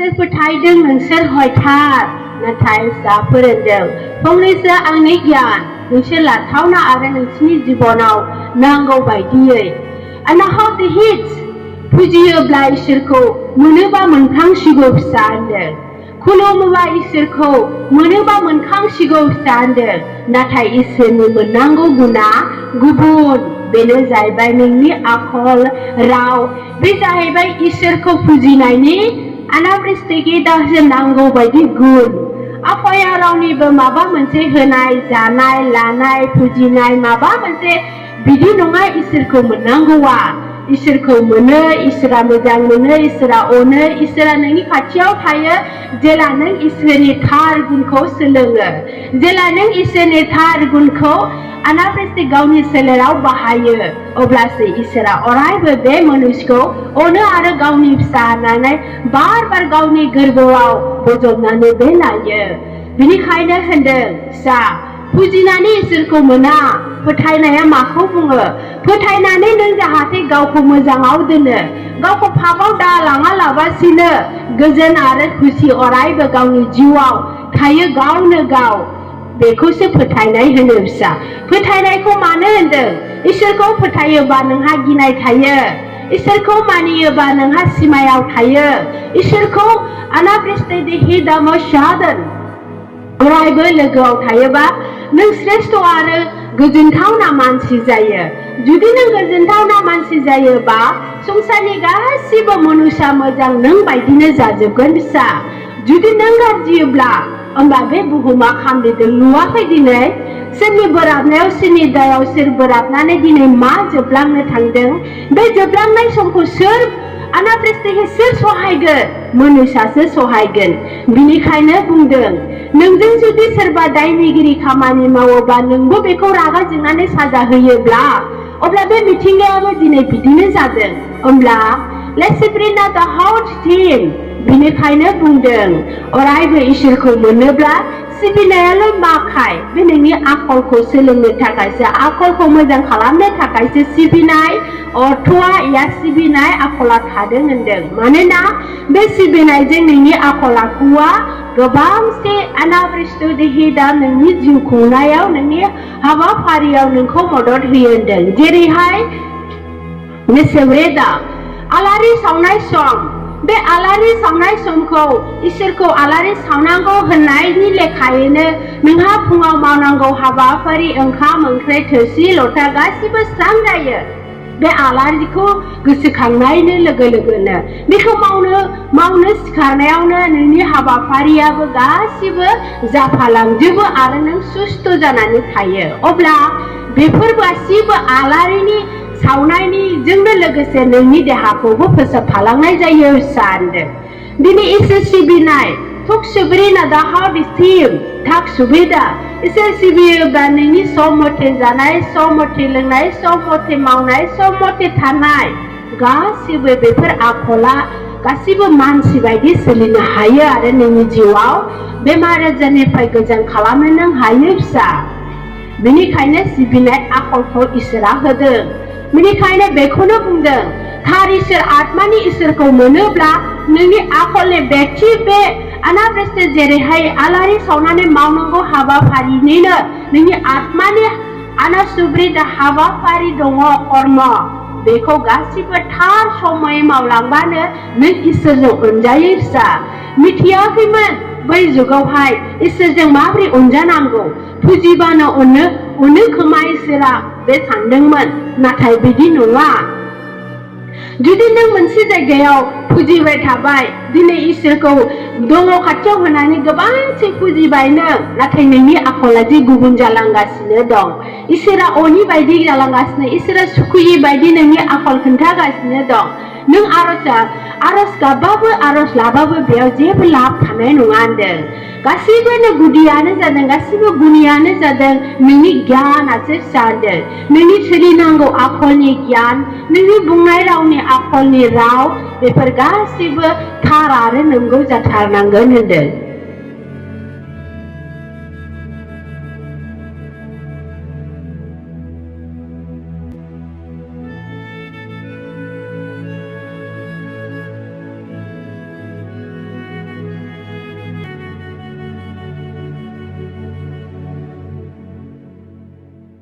इसोर फोथायदों नोंसोर हयथार नाथाय फिसाफोर होनदों फंनैसो आंनि गियान नोंसोर लाथावना आरो नोंसिनि जिबनाव नांगौ बायदियै And how the hits फुजियोब्ला इसोरखौ मोनोबा मोनखांसिगौ फिसा होनदों खुलुमोबा इसोरखौ मोनोबा मोनखांसिगौ फिसा होनदों नाथाय इसोरनि मोननांगौ गुना गुबुन बेनो जाहैबाय नोंनि आखल राव बे जाहैबाय इसोरखौ फुजिनायनि अनावृष्टिनि दासो नांगौ बायदि गुन आफाया रावनिबो माबा मोनसे होनाय जानाय लानाय फुजिनाय माबा मोनसे बिदि नङा इसोरखौ मोननांगौआ इसोरखौ मोनो इसोरा मोजां मोनो इसोरा अनो इसोरा नोंनि खाथियाव थायो जेला नों इसोरनि थार गुनखौ सोलोङो जेला नों इसोरनि थार गुनखौ अनावृष्टि गावनि सोलेराव बाहायो अब्लासो इसोरा अरायबो बे मनुष्यखौ अनो आरो गावनि फिसा होननानै बार बार गावनि गोरबोआव बजबनानै बे लायो बिनिखायनो होनदों फिसा फुजिनानै इसोरखौ मोना फोथायनाया माखौ बुङो फोथायनानै नों जाहाथे गावखौ मोजाङाव दोनो गावखौ फाबाव दालाङा लाबासिनो गोजोन आरो खुसि अरायबो गावनि जिउआव थायो गावनो गाव बेखौसो फोथायनाय होनो फिसा फोथायनायखौ मानो होनदों इसोरखौ फोथायोबा नोंहा गिनाय थायो इसोरखौ मानियोबा नोंहा सिमायाव थायो इसोरखौ अनावृष्टि हिदाम शादन अरायबो लोगोआव थायोबा नों श्रेष्ठ आरो गोजोनथावना मानसि जायो जुदि नों गोजोनथावना मानसि जायोबा संसारनि गासिबो मनुष्या मोजां नों बायदिनो जाजोबगोन फिसा जुदि नों गाज्रियोब्ला होमबा बे बुहुमा खामदों नुवाखै दिनै सोरनि बोराबनायाव सोरनि दायाव सोर बोराबनानै दिनै मा जोबलांनो थांदों बे जोबलांनाय समखौ सोर अनावृष्टिखौ सोर सहायगोन मनुष्यासो सहायगोन बिनिखायनो बुंदों नोंजों जुदि सोरबा दायनिगिरि खामानि मावोबा नोंबो बेखौ रागा जोंनानै साजा होयोब्ला अब्ला बे मिथिंगायाबो दिनै बिदिनो जादों होमब्ला लेट्स ब्रिं द हाउट टीम बिनिखायनो बुंदों अरायबो इसोरखौ मोनोब्ला सिबिनायाल' माखाय बे नोंनि आखलखौ सोलोंनो थाखायसो आखलखौ मोजां खालामनो थाखायसो सिबिनाय अर्थआ या सिबिनाय आखला थादों होनदों मानोना बे सिबिनायजों नोंनि आखल आखुआ गोबांसे अनावृष्टि हिदा नोंनि जिउ खुंनायाव नोंनि हाबाफारियाव नोंखौ मदद होयो होनदों जेरैहाय मेसेवरेदा आलारि सावनाय सम बे आलारि सावनाय समखौ इसोरखौ आलारि सावनांगौ होननायनि लेखायैनो नोंहा फुङाव मावनांगौ हाबाफारि ओंखाम ओंख्रि थोरसि लथा गासिबो स्रां जायो बे आलारिखौ गोसोखांनायनि लोगो लोगोनो बेखौ मावनो सिखारनायावनो नोंनि हाबाफारियाबो गासिबो जाफालांजोबो आरो नों सुस्थ' जानानै थायो अब्ला बेफोर गासिबो आलारिनि सावनायनिजोंनो लोगोसे नोंनि देहाखौबो फोसाबफालांनाय जायो सानदों दिनै इसोर सिबिनाय थक सुब्रिना दाहा बिसिम थाक सुबिदा इसोर सिबियोब्ला नोंनि सम मथे जानाय सम मथे लोंनाय सम मथे मावनाय सम मथे थानाय गासिबो बेफोर आखला गासिबो मानसि बायदि सोलिनो हायो आरो नोंनि जिउआव बेमार आजारनिफ्राय गोजान खालामनो नों हायो फिसा बेनिखायनो सिबिनाय आखलखौ इसोरा होदों बेनिखायनो बेखौनो बुंदों थार इसोर आत्मानि इसोरखौ मोनोब्ला नोंनि आखलनि बेक्ति बे अनावृष्टि जेरैहाय आलारि सावनानै मावनांगौ हाबाफारिनिनो नोंनि आत्मानि अनासुब्रिद हाबाफारि दङ कर्म बेखौ गासिबो थार समय मावलांबानो नों इसोरजों अनजायो फिसा मिथियाखैमोन बै जुगावहाय इसोरजों माबोरै अनजानांगौ फुजिबानो अनो खोमा इसोरा बे सानदोंमोन नाथाय बिदि नङा जुदि नों मोनसे जायगायाव फुजिबाय थाबाय दिनै इसोरखौ दङ खाथियाव होनानै गोबांसै फुजिबायनो नाथाय नोंनि आखला जे गुबुन जालांगासिनो दं इसोरा अनि बायदि जालांगासिनो इसोरा सुखुयि बायदि नोंनि आखल खोन्थागासिनो दं नों आरज गाबबाबो आरज लाबाबो बेयाव जेबो लाब थानाय नङा होनदों गासिबोनो गुदियानो जादों गासिबो गुनियानो जादों नोंनि गियानासो जादों नोंनि सोलिनांगौ आखलनि गियान नोंनि बुंनाय रावनि आखलनि राव बेफोर गासिबो थार आरो नंगौ जाथारनांगोन होनदों